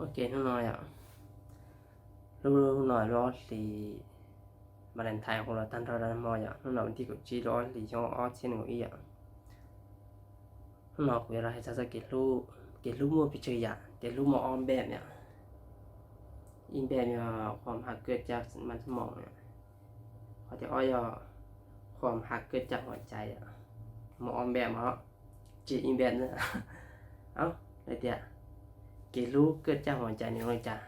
Ok, hnub no yom, lub no lub ob hlis Valentine kuv los tag nrho rau hmo yom, hnub no vas thib kaum tsib lub ob hlis xyoo ob txhiab nees nkaum ib yom. Hnub no kuv yuav los hais txog txoj kev hlub, kev hlub muaj pes tsawg yam, kev hlub muaj ob npej yom. Ib npej yog ความฮักเกิดจากมันสมอง yom, qhov thib ob yog ความฮักเกิดจากหัวใจ yom. Muaj ob npej mog, tsis ib npej na. Au, lawv tias kev hlub เกิดจากหัวใจ nws zoo li cas?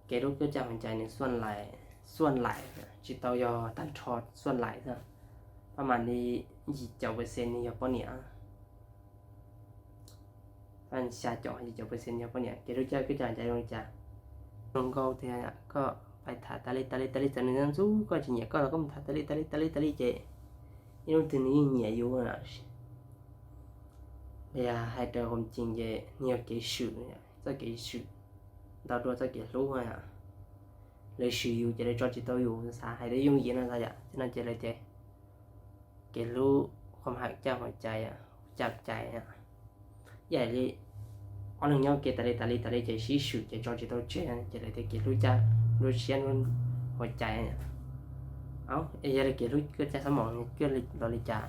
Kev hlub เกิดจากหัวใจ nws xuaj lais, xuaj lais, tsis tau yog tag nrho xuaj lais xwb, pab mas li yim caum percent nws yog poj niam, xya caum yim caum percent yog poj niam. Kev hlub เกิดจากหัวใจ zoo li cas? Zoo nkauj tiag, koj pais tham tas li tas li tas li, txawm nws ntxub koj tsis nyiam koj los koj mus tham tas li tas li tas li tas li ces ib hnub twg nws yeej nyiam yus. Yog hais raws ความจริง ces nws yog kev swm, txoj kev swm ntau dua txoj kev hlub. Lawv swm yus ces lawv tso tsis tau yus, xav hais tias yooj yim no xav yom, ces no ces lawv tias kev hlub ความฮักเกิดจากหัวใจ yom, จากใจ yom. Ib yam li ob leeg nyob ke tas li tas li tas li ces sib swm ces tso tsis tau tseg ces lawv tias kev hlub เกิดจาก lub siab หัวใจ yom. Au, es yog li kev hlub เกิดจากสมอง nws เกิด los li cas?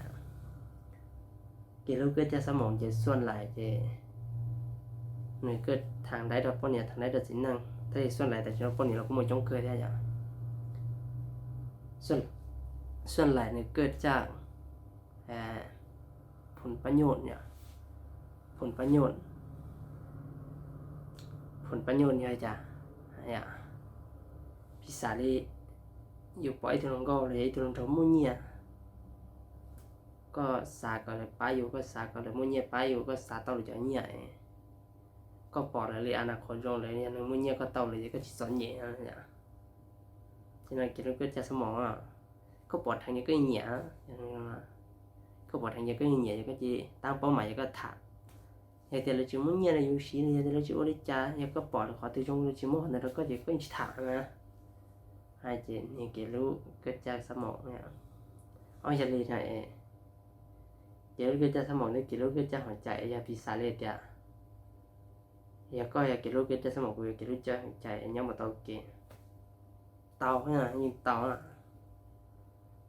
Kev hlub เกิดจากสมอง ces xuaj lais ces nws kuj thav daib rau poj niam, thav daib rau txiv neej, tab sis xuaj lais tam sim no poj niam los kuj muaj coob kawg thiab yom. Xuaj lais nws เกิดจาก ผลประโยชน์ yom, ผลประโยชน์, ผลประโยชน์ yog li cas? Piv xam li yus pom ib tug hluas nkauj los yog ib tug hluas nraug muaj nyiaj, koj xav kom lawv pab yus, koj xav kom lawv muaj nyiaj pab yus, koj xav tau lawv cov nyiaj, koj pom lawv li a nas khov zoo, lawv yog neeg muaj nyiaj, koj tau lawv ces koj tsis txom nyem. Ces no kev hlub เกิดจากสมอง os. Koj pom dheev ces koj nyiam, koj pom dheev ces koj nyiam, yog koj cia li tab paub mas yog koj tham. Yog tias lawv tsis muaj nyiaj rau yus siv, yog tias lawv tsis ua li cas, yog koj pom lawv qhov twg zoo lawv tsis muab qhov ntawd rau koj ces koj yeej tsis tham na. Hais ces nws kev hlub เกิดจากสมอง na. Au, yog li no, kev hlub เกิดจากสมอง thiab kev hlub เกิดจากหัวใจ yog piv xam li tias yog koj yog kev hlub เกิดจากสมอง, kuv yog kev hlub เกิดจากหัวใจ nyob mus tau kev? Tau, yeej tau,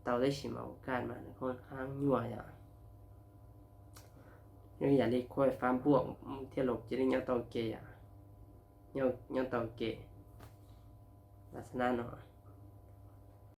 tau tab sis mas ua kaj mas nws khoob qab nyuaj yom. Yog yam li khuaj fab npuaj thiaj los cia li nyob tau kev yom, nyob tau kev. Lam xav na no,